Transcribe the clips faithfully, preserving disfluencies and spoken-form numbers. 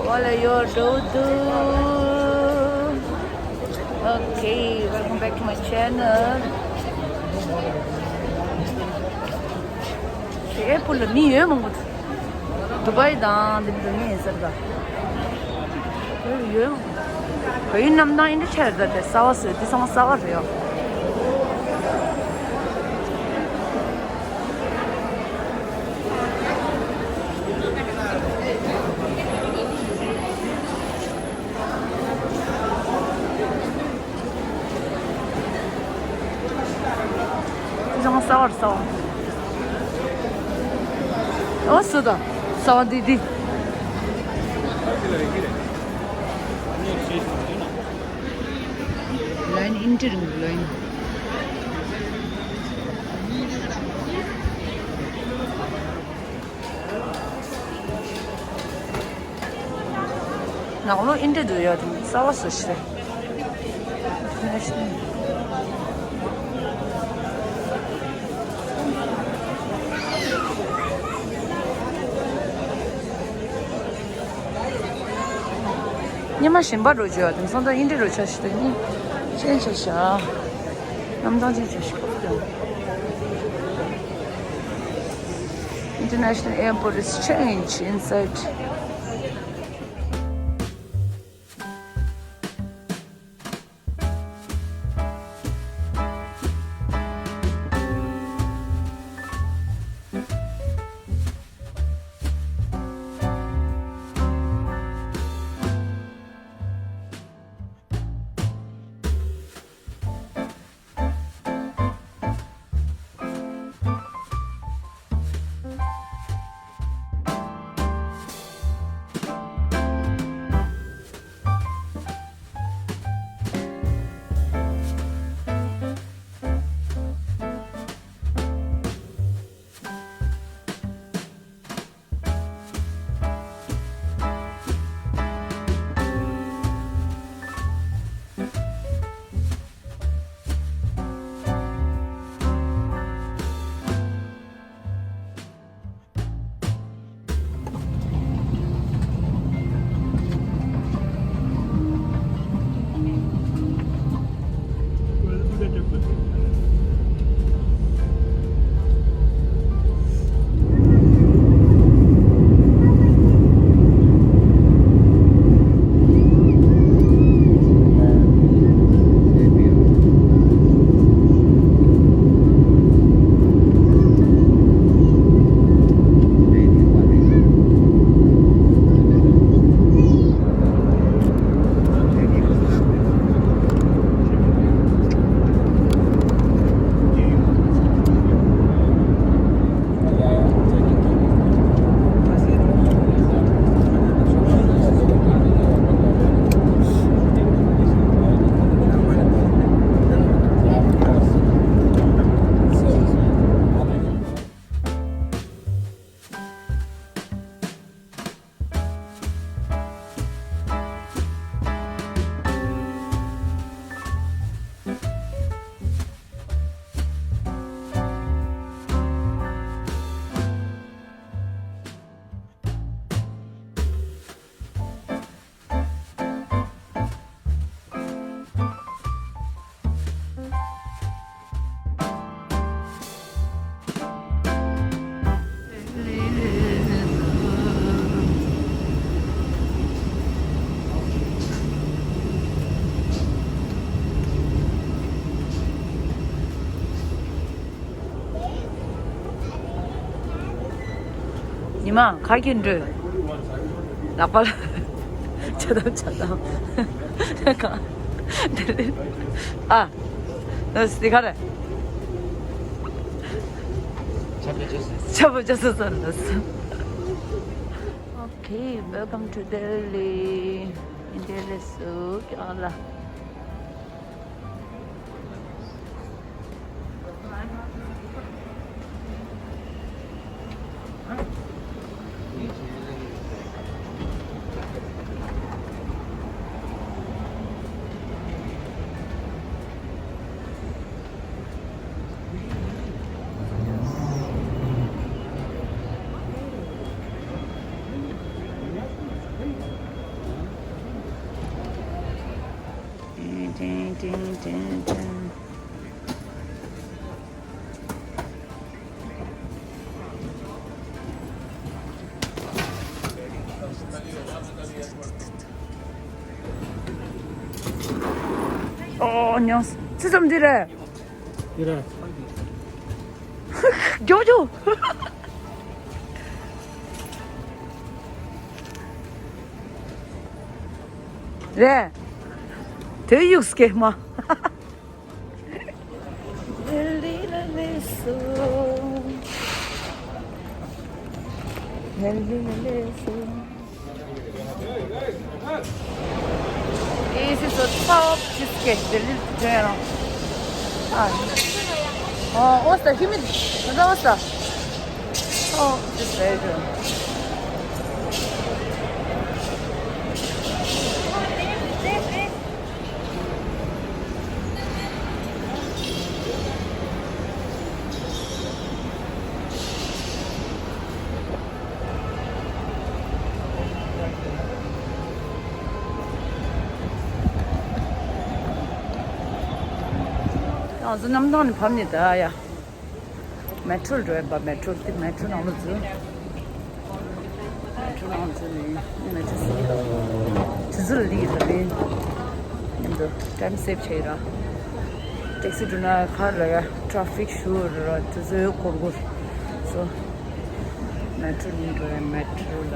Hola, yo, Dodo. Okay, welcome back to my channel. ཨེར་པོར་ཊི་ལ་མི་ཡོད་མང་པོ་འདུག་དུ་བྷའི་དང་འདི་འདྲ་མི་ཡིན་ས་རེད་ད། ཡོད་མང་པོ། བལ་ཡུལ་གནམ་ཐང་འདི་འདྲ་ཆགས་རེད་ད། དེ་གསར་པ་བཟོས། འདི་ཚང་མ་གསར་པ་རེད་ཡ། ཅང་གསར་པ་རེད། གསར་པ། ཨོ་སུ་ད། གསར་པ་འདི་འདི། ལའིན་ཨིན་ཊི་རིང་ལའིན། ནག་ལོ་ཨིན་ཊི་དུ་ཡོད་དེ་གསར་པ་བཟོ་ཤེས། ཉི་མ་གཞན་པ་འགྲོ་བྱོས། དེང་སང་ད་ཨིན་ཊི་རོ་ཆ་ཞིག་ཏུ་ནི་ཅན་ཆ་ཤ་གནམ་ཐང་ཅན་ཆ་ཤ་ཁོ་ད། International airport is change inside. ཉི་མ་ཁ་སྐྱེངས་འགྲོ། ལག་པ་ལ། ཆ་དམ་ཆ་དམ། ཨ། ཨ་སི་ཁ་རེ། ཆབ་ལ་ཅོ་སི། ཆབ་ལ་ཅོ་སི་སོ་ལ་སོ། Okay, welcome to Delhi. India is so ཅན་ཅན། ཨོ་ཉོ། ཅི་ཙམ་འདི་རེད། འདི་རེད། མགྱོགས་མགྱོགས། རེད། དེ་གཡུགས་སྐྱེས་མ། This is a top cheesecake. Delhi to Tehran. Ah. Oh, what's the humid? What's the? Oh, this is very good. ང་ཚོ་གནམ་ཐང་ནས་བབས་ནས་ད་ཡ། མེ་ཊྲོ་འགྲོ་ཡ། མེ་ཊྲོ་དེ་མེ་ཊྲོ་ནང་ལ་འཛུལ། མེ་ཊྲོ་ནང་འཛུལ་ནས་མེ་ཊྲོ་སུ་དུ་ཟུར་ལི་ད་ལི། མཉམ་དུ་ཊའིམ་སེབ་བྱས་ར། ཊེག་སི་འགྲོ་ན་ཁར་ལ་ཡ་ཊྲ་ཕིག་ཞུ་ར་དུ་ཟོས་འགོར་འགོར། སོ། མེ་ཊྲོ་ནས་འགྲོ་ཡ། མེ་ཊྲོ་ལ།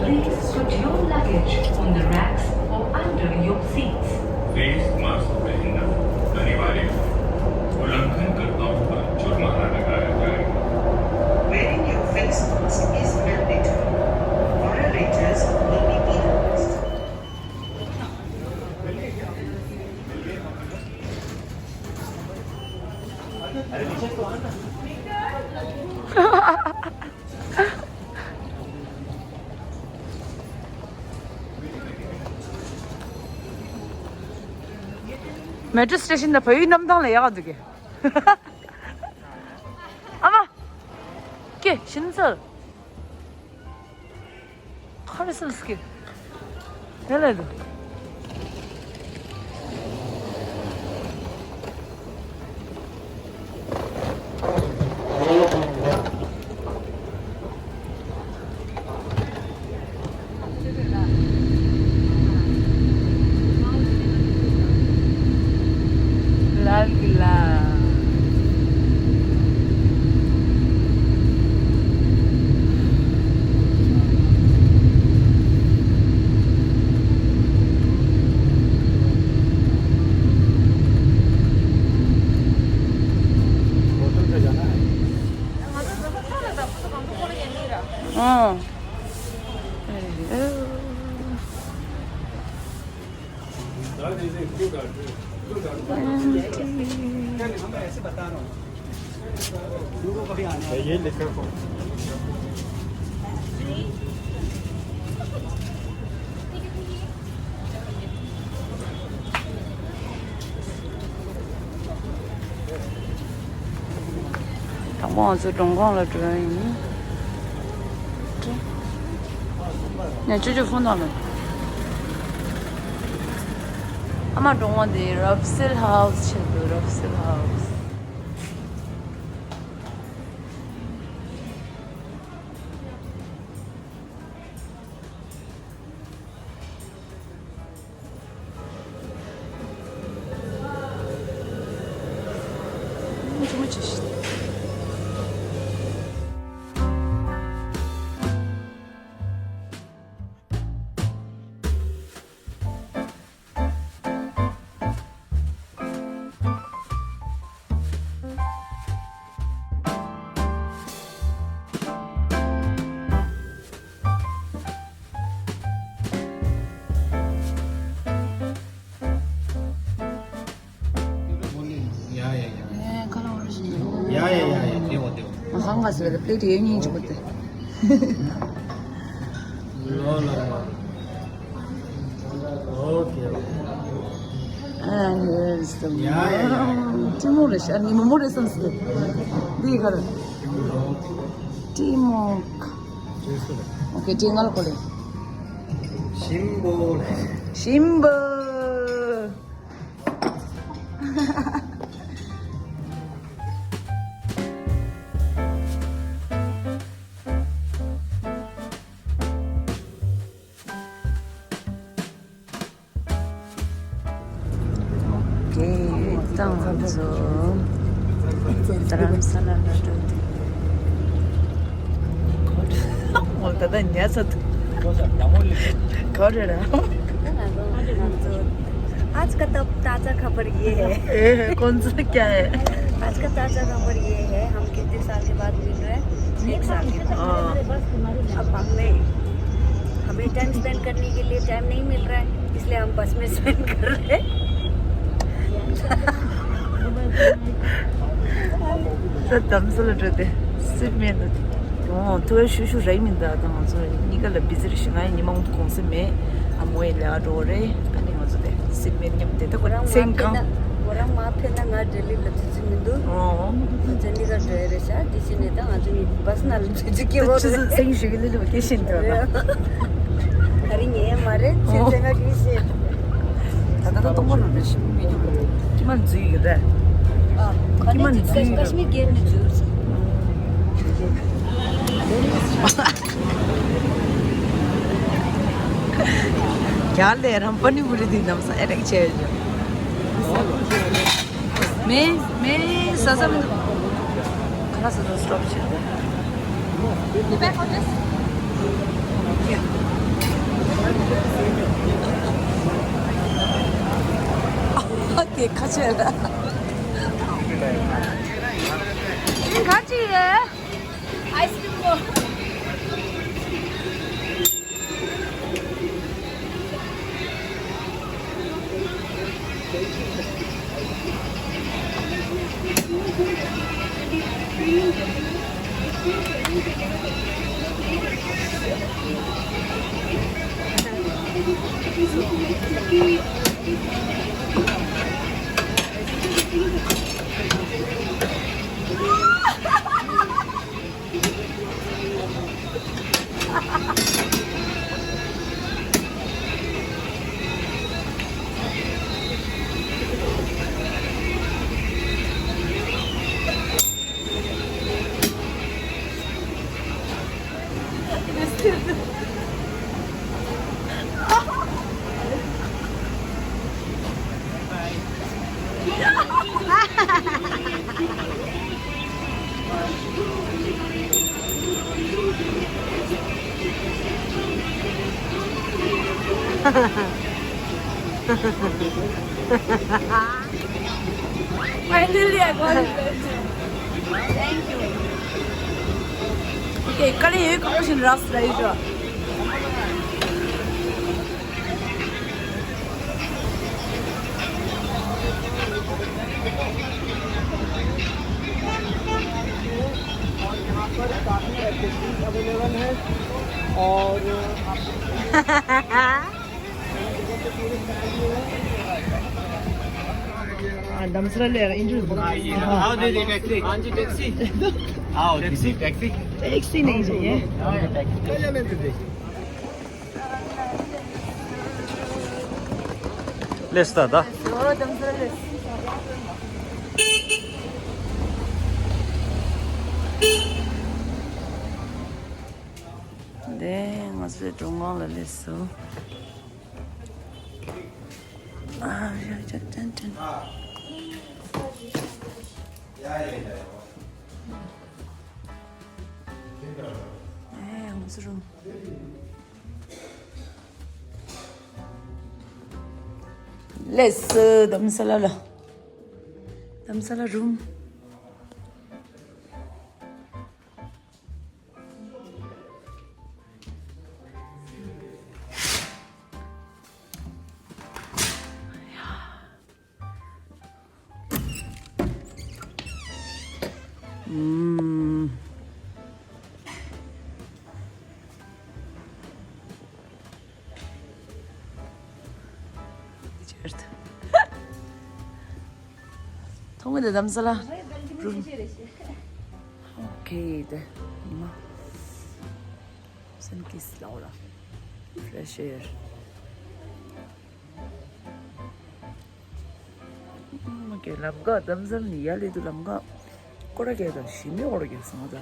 Please put your luggage on the racks or under your seats. Face mask पहनना अनिवार्य है। उल्लंघनकर्ताओं पर जुर्माना लगाया जाएगा। Wearing your face mask is mandatory. Violators will be penalized. མེ་ཊྲོ་སི་ཊེ་ཤན་དང་བལ་ཡུལ་གནམ་ཐང་ལ་ཡག་ག་འདུག་གི། ཨ་མ། ཀྱེ་ཤིན་ཚལ། ཁ་རེ་སིལ་སྐྱེ། དེ་ལས་དུ། ལ་གི་ལ། ཨོ། དང་པོ་ང་ཚོ་མགྲོན་ཁང་ལ་འགྲོ་ཡ་ཡིན། ནས་ཅོ་ཅོ་ཕོན་བཏང་ལ། ཨ་མ་གྲོང་བ་འདི་རབ་སིལ་ཧའུ་སི་ཆེད་དུ། རབ་སིལ་ཧའུ་སི། ཡ་ཡ་ཡ། ཡ་ཡ་ཡ་ཡ། དེ་འོ་དེ་འོ། ང་ཧང་ག་སི་ལ་པླེ་ཊི་ཡོད་ཉིན་ཅིག་པོ་དེ། ལོ་ལོ་ལོ། ཨོ་ཀེ། And here's the yeah, yeah, yeah. Mountain. ཉིན་མོ་རེད་ཤག་ཉིན་མོ་རེད་བསམ་སོང་། འདི་ག་རེ། ཏི་མོག་ཨོ་ཁེ། ཏི་ངལ་གོ་ལེ། ཞིམ་པོ་ལེ། ཞིམ་པོ། ཀེ་ཏང་ཚོ་རྡ་རམ་ས་ལ་ལ་འགྲོ་དུས། འོ་ད་ལྟ་ཉལ་ཚར་འདུག་ག་རེ་ར། आज का तब ताज़ा खबर ये है। ए, कौन सा क्या है? आज का ताज़ा खबर ये है, हम कितने साल के बाद मिल रहे हैं? एक साल के बाद। हाँ। अब हमने, हमें टाइम स्पेंड करने के लिए टाइम नहीं मिल रहा है, इसलिए हम बस में स्पेंड कर रहे हैं। ད་དམ་ས་ལ་འགྲོ་དེ་སིད་མེད་འདུག་ཨོ། ཐུ་བའི་ཤུ་ཤུ་རེག་མིན་ད་ད་ང་ཚོ་གཉིས་ཀ་ལ་བི་ཟི་རེ་ཞིག་ང་ཡི་ཉི་མ་འོང་དུ་གོང་ས་མེད། ཨ་མོ་ཡི་ལས་ཀ་འགྲོ་རེད། ཨ་ནི་ང་ཚོ་དེ་སིད་མེད་མཉམ་དེ་ད་ཁོ་ཁོ་རང་མ་མཚན་ཕེབས་གང་ན། ཁོ་རང་མ་ཕེབས་ན་ང་ལྡི་ལི་ལ་ཚུད་ཚུད་མི་འདུག་ཨོ། ང་ཚོ་གཉིས་ཀ་འགྲོ་ཡི་རེད་ཤག་དེ་བྱས་ནས་ད་ང་ཚོ་གཉིས་བྷ་སི་ནང་ལ་ཚུད་ཚུད་སྐྱེ་བོ་ཆུ་རེད། ཚོད་སེང་ཞུ་གི་ལི་ལི་བ་སྐྱེ་བཞིན་འདུག་ད། ད་རིང་ཉལ་མ་རེད། ཚེ་ཚེ་ང་གིས་ཤེས། ད་ལྟ་ད་སྟོང་པ་རུ་རེ་ཞིག་མི་འདུག་ཀྱི་མ་འཛུལ་ཡོད་རེད། ཨ། ཀྱི་མ་འཛུལ་ཡོད་རེད། ཀ་ཤི་མིར་གྱལ་ནས་འཛུལ་སོང་། རྒྱ་ལས་རང་པ་ནི་བུ་རི་དེ་ནམ་ས་ཨེ་རེག་ཆེ་ཡོད། མེ་མེ་ས་ས་མི་འདུག་ཁ་ལག་ས་ས་སི་ཊོབ་བྱེད། You back on this? ཨ་ཀེ་ཁ་ཆེ་ར། ཁ་ཆེ་ཡེ། ཨའི་སི་ཀྲིམ་པོ། Finally, I got it. Thank you. Okay, curry is cooking, rice, right? और यहाँ पर काफ़ी एक्टिविटीज अवेलेबल है। और हाँ, दमसरा ले रहा, इंटरव्यू। आओ दीदी, टैक्सी। हाँ जी, टैक्सी। आओ दीदी, टैक्सी। टैक्सी नहीं चाहिए। ले, स्टार्ट। ང་ཚོའི་གྲོང་ཁོག་ལ་སླེབས་སོང་། ཨ། ཡ་ཡ་ཅན་ཅན། ཨེ། ང་ཚོ་རུམ། ལེས། དྷ་རམ་ས་ལ་ལ། དྷ་རམ་ས་ལ་རུམ། ཨུམ། ཁོང་གི་དེ་དམ་ས་ལ་རུམ། ཨོ་ཁེ། དེ་ཉི་མ་སན་ཀིས་ལའོ་ལ་ཕེ་རེཤ་ཨེར། མ་གི་ལམ་ཀ་དམ་ས་ལ་ནི་ཡ་ལི་དུ་ལམ་ཀ་ཀོ་ར་གེ་དང་ཞི་མི་ཨོ་ར་གེ་སོང་ད།